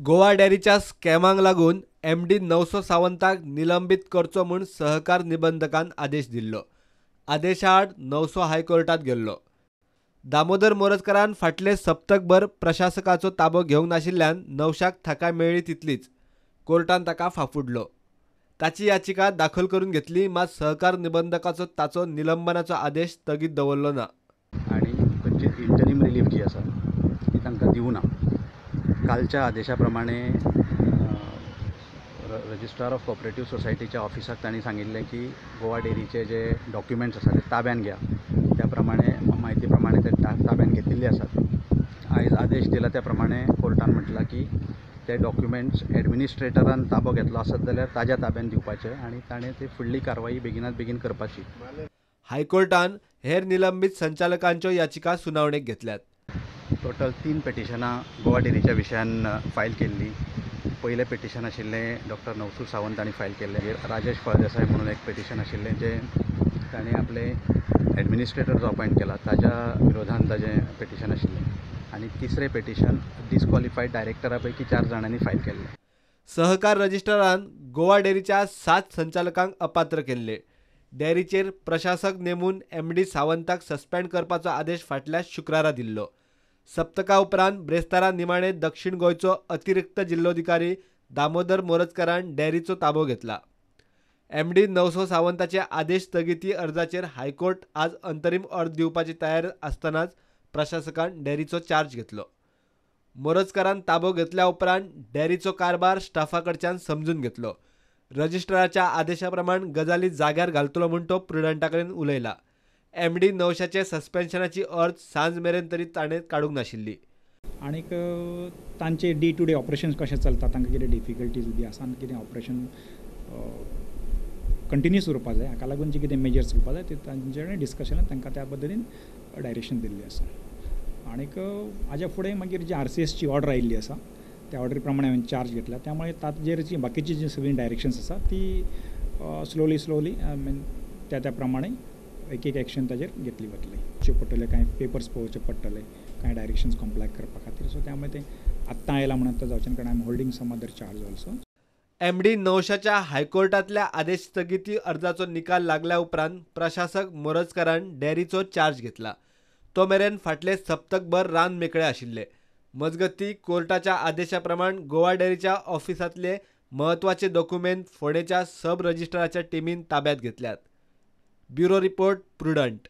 गोवा डेअरीच्या स्कॅमांक लागून एमडी नवसो सावंताक निलंबीत करचो म्हूण सहकार निबंधकान आदेश दिल्लो. आदेशा आड नवसो हायकोर्टात गेल्लो. दामोदर मोरजकारान फाटले सप्तकभर प्रशासकाचो ताबो घेवंक नाशिल्ल्यान नवशाक थाकाय मेळ्ळी तितलीच. कोर्टान ताका फाफुडलो. ताची याचिका दाखल करून घेतली, मात सहकार निबंधकाचो ताचो निलंबनाचो आदेश स्थगीत दवरलो ना. आनी खंयचीच इंटरीम रिलीफ जी आसा ती तांकां दिवना. कालच्या आदेशा प्रमाणे रजिस्ट्रार ऑफ कॉपरेटीव सोसायटीच्या ऑफिसाक तांणी सांगिल्लें की गोवा डेअरीचे जे डॉक्युमेंट्स आसा ते ताब्यान घ्या. त्या प्रमाणे म्हायती प्रमाणे ते ताब्यान घेतिल्ले आसात. आयज आदेश दिला त्या प्रमाणे कोर्टान म्हटलां की ते डॉक्युमेंट्स एडमिनिस्ट्रेटरान ताबो घेतलो आसत जाल्यार ताज्या ताब्यान दिवपाचे आनी ताणें ती फुडली कारवाई बेगिनात बेगीन करपाची. हायकोर्टान हेर निलंबीत संचालकांच्यो याचिका सुनावणेक घेतल्यात. टोटल 3 पेटिशनां गोवा डेअरीच्या विशयान फायल केल्ली. पयलें पेटिशन आशिल्लें डॉक्टर नवसू सावंत हांणी फायल केल्लें. राजेश फळदेसाय म्हणून एक पेटिशन आशिल्लें जें ताणें आपले एडमिनिस्ट्रेटर जो अपॉयंट केला ताज्या विरोधान ताजें पेटिशन आशिल्लें. आनी तिसरें पेटिशन डिस्क्वॉलिफायड डायरेक्टरा पैकी 4 जाणांनी फायल केल्लें. सहकार रजिस्ट्रारान गोवा डेअरीच्या 7 संचालकांक अपात्र केल्ले. डेअरीचेर प्रशासक नेमून एमडी सावंताक सस्पेंड करपाचो आदेश फाटल्या शुक्रारा दिल्लो. सप्तका उपरांत ब्रेस्तारा निमाणे दक्षिण गोंयचो अतिरिक्त जिल्लोधिकारी दामोदर मोरजकारान डेअरीचो ताबो घेतला. एमडी नवसो सावंताचे आदेश स्थगिती अर्जाचेर हायकोर्ट आज अंतरीम अर्ज दिवपाची तयार आसतनाच प्रशासकान डेअरीचो चार्ज घेतलो. मोरजकारान ताबो घेतल्या उपरांत डेअरीचो कारभार स्टाफा कडच्यान समजून घेतलो. रजिस्ट्राराच्या आदेशा प्रमाण गजाली जाग्यार घालतलो म्हूण तो प्रुडंटा कडेन उलयला. एमडी नवशाचे सस्पेन्शनाची अर्ज सांज मेरेन तरी ताणें काडूंक नाशिल्ली. आनीक तांचे डे टू डे ऑपरेशन्स कशें चलता, तांकां कितें डिफिकल्टीज बी आसा आनी कितें ऑपरेशन कंटिन्यूस उरपा जाय, हाका लागून जे कितें मेजर्स घेवपा जाय ते तांचे कडेन डिस्कशनान तांकां त्या पद्दतीन डायरेक्शन दिल्लें आसा. आनीक हाज्या फुडें मागीर जी आरसीएसची ऑर्डर आयिल्ली आसा त्या ऑर्डरी प्रमाणे हांवें चार्ज घेतला. त्यामुळे ताजेर जी बाकीची जी सगळीं डायरेक्शन्स आसा ती स्लोली स्लोली I mean त्या त्या प्रमाणे एक एक एक्शन ताजेर घेतली वतली. पडटले कांय पेपर्स पळोवचे पडटले, कांय डायरेक्शन्स कॉम्प्लाय करपा खातीर. सो त्यामुळे ते आत्तां आयला म्हणून आतां जावचें, कारण I am holding some other charge also. MD नवशाच्या हायकोर्टांतल्या आदेश स्थगिती अर्जाचो निकाल लागल्या उपरांत प्रशासक मोरजकारान डेअरीचो चार्ज घेतला. तो मेरेन फाटले सप्तकभर रान मेकळे आशिल्ले. मजगती कोर्टाच्या आदेशा प्रमाण गोवा डेअरीच्या ऑफिसांतले म्हत्वाचे डॉक्युमेंट फोंडेच्या सब रजिस्ट्राराच्या टिमीन ताब्यात घेतल्यात. Bureau report, Prudent.